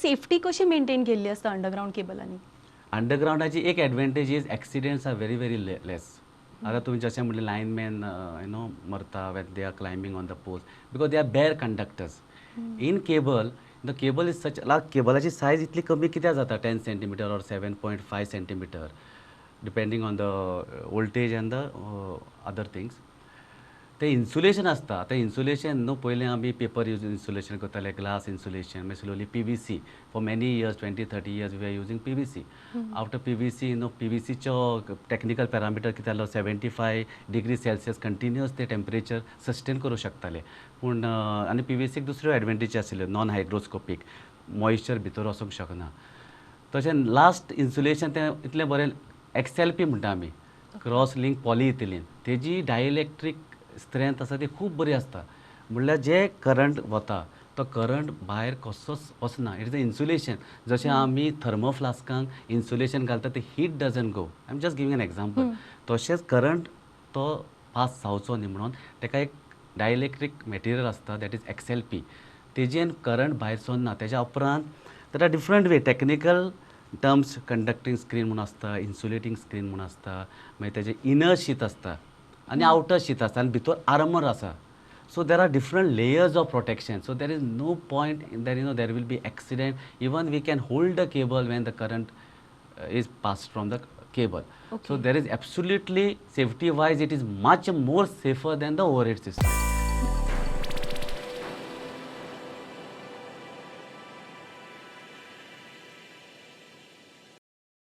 Safety कशी maintain केल्ली आसता अंडरग्रावंड केबलांनी? अंडरग्रावंडाची एक advantage is accidents are very very less. आतां तुमी जशें म्हणलें, लायनमॅन you know मरता when they are climbing on the poles because they are bare conductors. In cable, the cable is such, केबलाची size इतली कमी कित्याक जाता, 10 centimeter or 7.5 centimeter, depending on the voltage and the other things. ते insulation आसता. आतां insulation न्हू, पयलीं आमी पेपर यूज इन्सुलेशन करताले, ग्लास इन्सुलेशन, मागीर slowly PVC. For many years, 20-30 years, we are using PVC. After PVC, न्हू, पीव्हीसीचो टॅक्निकल पॅरामिटर कितें जालो, 75 degree Celsius continuous ते टेम्परेचर सस्टेन करूं शकताले. पूण आनी पीव्हीसीक दुसऱ्यो एडवांटेजी आशिल्ल्यो, नॉन हायग्रोस्कोपीक, मॉइश्चर भितर वचूंक शकना. तशें लास्ट इन्सुलेशन तें इतलें बरें एक्सएलपी म्हणटा आमी, क्रॉस लिंक पॉलिइथिलीन. तेजी डायइलेक्ट्रीक स्ट्रेंथ आसा ती खूब बरी आसता. म्हणल्यार जे करंट वता तो करंट भायर कसोच वचना. It is a insulation. जशें आमी थर्मोफ्लास्कांक इन्सुलेशन घालता, ते heat doesn't go. I am just giving an example. तशेंच करंट तो पास जावचो न्ही म्हणून ताका एक डायइलेक्ट्रीक मटेरियल आसता, that is XLP. तेजेन करंट भायर सरना. तेज्या उपरांत there are different way, technical terms, conducting screen म्हूण आसता, इन्सुलेटींग स्क्रीन म्हूण आसता, मागीर तेजें इनर शीत आसता आनी आवटर शीत आसता आनी भितर आर्मर आसा. So there are different layers of protection, so there is no point there there will be accident. Even we can hold the cable when the current is pass from the cable. So there is absolutely, safety wise, it is much more safer than the overhead system.